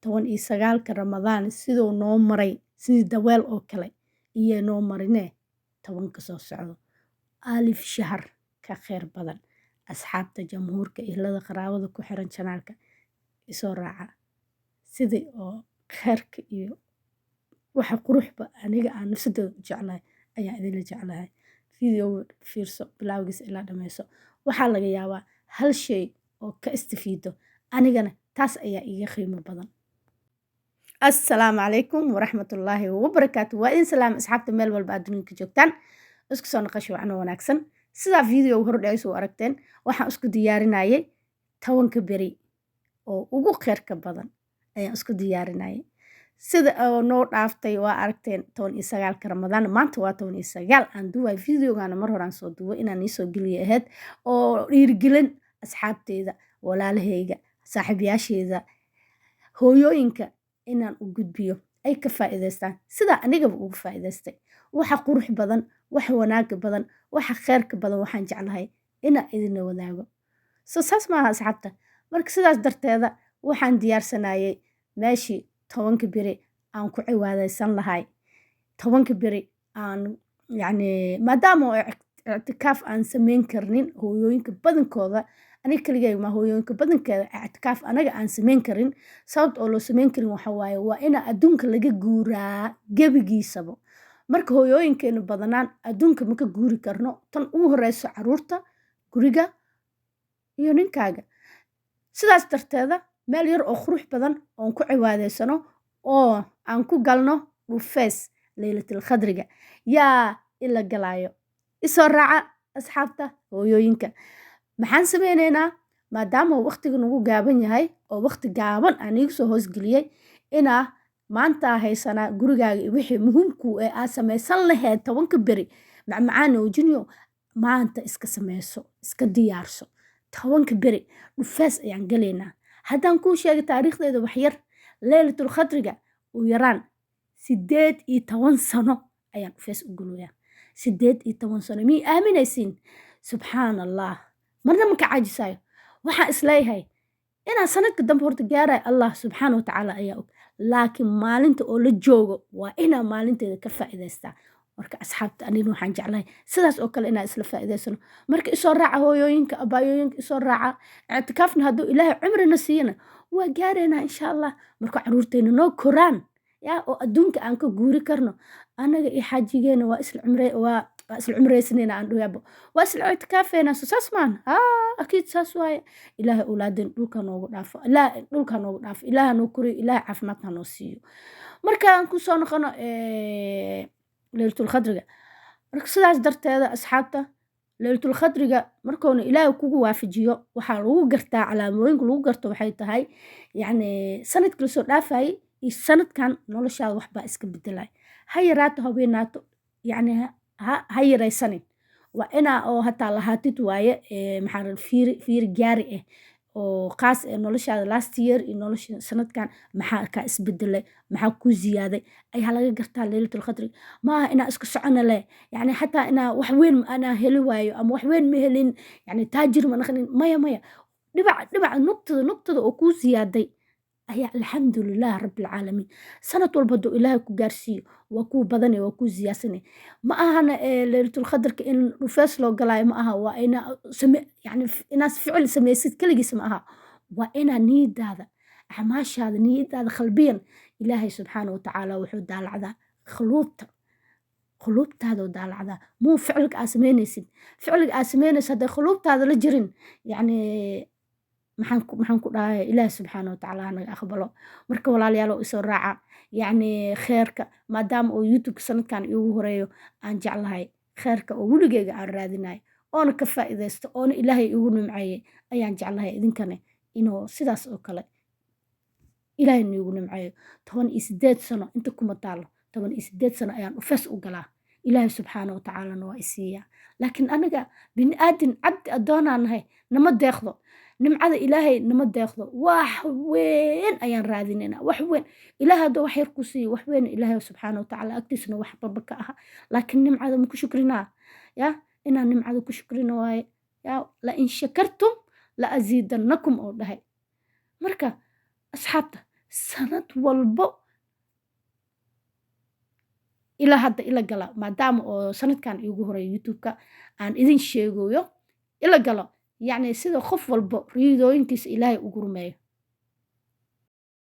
19-ka Ramadaan siduu noo maray, sidii daweel oo kale iyo noo marinee, 10-ka soo socdo alif shahar ka kheyr badan. Asxaabta, jamhuurka, ihlada, qaraabada ku xiran channelka, isoo raaca sidii oo kheyrka iyo waxa quruxba aniga aan nafsadeeda u jeclahay ayaan idinla jeclahay. Video fiirso bilowgiisa ilaa dhammayso. Waxaa laga yaabaa hal shay oo ka istifiido, anigana taas ayaa iiga qiimo badan. Assalaamu calaykum waraxmatullaahi wabarakaatu. Waa idin salaam, asxaabta, meel walba aad dunida ka joogtaan. Isku soo naqasho wacno wanaagsan. Sidaa video hordhacaysa u aragteen, waxaan isku diyaarinayay 10-ka beri oo ugu kheyrka badan ayaan isku diyaarinayay. Sida oo noo dhaaftay waa aragteen, 19-ka Ramadaan. Maanta waa 19 aan duway videogana. Mar horaan soo duway inaan iisoo geliyo ahayd oo dhiirigelin asxaabteyda, walaalahayga, saaxiibayaasheeda, hooyooyinka inaan u gudbiyo, ay ka faa'iidaystaan sidaa anigaba ugu faa'iidaystay. Waxa qurux badan, waxa wanaaga badan, waxa kheyrka badan waxaan jeclahay inaan idinla wadaago. So saas maaha, asxaabta? Marka sidaas darteeda waxaan diyaarsanayay meeshii 10-ka beri aan ku cibaadaysan lahay, 10-ka beri aan, yacni, maadaama oo ictikaaf aan samayn karnin hooyooyinka badankooda. Aniga keligay ma, hooyooyinka badankeeda ictikaaf anaga aan samayn karin. Sababta oo loo samayn karin waxa waaye, waa ina adduunka laga guuraa gebigiisaba. Marka hooyooyinkeenu badanaan adduunka ma ka guuri karno. Tan ugu horeyso caruurta, guriga iyo ninkaaga. Sidaas darteeda meel yar oo qurux badan oon ku cibaadaysano oo aan ku galno dhufeys Leylatul Khadriga yaa ila galaayo, isoo raaca, asxaabta, hooyooyinka. Maxaan sameyneynaa? Maadaama waqtiga nagu gaaban yahay oo waqti gaaban aan iigu soo hoosgeliyey, inaa maanta haysanaa gurigaaga iyo wixii muhiimku ee aad samaysan lahayd 10-ka beri, macmacaan oojinyo, maanta iska sameyso, iska diyaarso. 10-ka beri dhufeys ayaan galaynaa. Haddaan kuu sheegay taariikhdeeda waxyar, Leylatul Khadriga u yaraan 18 sano ayaan dhufeys u galoyaa. 18 sano, miyay aaminaysiin? Subxaan Allah, marna ma ka caajisayo. Waxaan isleeyahay inaan sanadka dambe horta gaarayo, Allah subxaana wa tacaala ayaa og, laakiin maalinta oo la joogo waa inaan maalinteeda ka faa'iidaystaa. Marka asxaabta, anigana waxaan jeclahay sidaas oo kale inaan isla faa'iidaysano. Marka isoo raaca, hooyooyinka, abaayooyinka, isoo raaca. Ictikaafna hadduu Ilaahay cumrina siiyana waa gaaraynaa, insha Allah, marka caruurteyna noo koraan yaa oo adduunka aan ka guuri karno, annaga iyo xaajigeena waa isla cumre, waa isla cumraysanayna, aan dhawaabo waa isla ictikaafeynaa. So saas maan? Haa, akiid saas waaye. Ilaahay awlaadeen dhulka noogu dhaafo, Ilaahay dhulka noogu dhaafo, Ilaaha noo koriyo, Ilaahay caafimaadka noo siiyo. Markaan kusoo noqono Leylatul Khadriga, marka sidaas darteeda, asxaabta, Leylatul Khadriga markuuna Ilaahay kugu waafajiyo, waxaa lagu gartaa, calaamooyinka lagu garto waxay tahay, yacni, sanadka lasoo dhaafayay iyo sanadkan noloshaada waxbaa iska bedelay. Ha yaraato, ha weynaato, yacni, ha yaraysanin. Waa inaa oo hataa lahaatid waaye, maxaa fiiri fiiri gaari ah oo qaas eh noloshaada last year iyo nolosha sanadkan maxaa kaa isbedelay, maxaa kuu ziyaaday ayaa laga gartaa Leylatul Khadriga. Maaha inaa iska socona leh, yacni, xataa inaa wax weyn anaa heli waayo ama wax weyn ma helin, yacni, taajir ma naqnin. Maya, maya, dhibac dhibac, nugtada nugtada oo kuu ziyaaday ayaa alxamdulilah rabbilcaalamiin. Sanad walba hadduu Ilaahay ku gaarsiiyo, waa kuu badanay, waa kuu siyaadsanay. Ma ahana Leylatul Khadarka in dhufeys loo galaayo, ma aha. Waa ina same, yani, inaad ficil samaysid keligiis ma aha. Waa inaa niyadaada, acmaashaada, niyadaada qalbiyan. Ilaahay subxaana watacaala wuxuu daalacdaa quluubta, quluubtaada daalacdaa. Muu ficilka aad samaynaysid, ficilka aad samaynaysid hadday quluubtaada la jirin, yacni, maxaan ku dhahay? Ilaahi subxaana watacaala hanaga aqbalo. Marka walaalayaal oo isoo raaca, yacni, kheerka, maadaama uu YouTube sanadkan iigu horeeyo, aan jeclahay kheerka oo weligeyga aan raadinayo oona ka faa'iidaysto oona Ilaahay iigu nimceeyey, ayaan jeclahay idinkana inuu sidaas oo kale Ilaahay niigu nimceeyo. 18 sano inta kuma taalo, 18 sano ayaan dhufeys u galaa. Ilaahay subxaana watacaalana waa isiiyaa, laakiin aniga bini aadin, cabdi addoonaa nahay, nama deeqdo nimcada Ilaahay, nama deeqdo. Wax weyn ayaan raadinaynaa, wax weyn. Ilaahay hadduu wax yar ku siiyo, wax weyn Ilaahay subxaana watacaala agtiisana wax baba ka aha. Laakiin nimcada ma ku shukrinaa? Ya inaan nimcada ku shukrina waaye. Ya la in shakartum la aziidannakum oo dhahay. Marka asxaabta Sanad walbo ilaa hadda ila gala, maadaama oo sanadkan iigu horeeya YouTube-ka aan idin sheegayo, ila galo, yacni sida qof walbo riyadooyinkiisa Ilaahay ugu rumeeyo.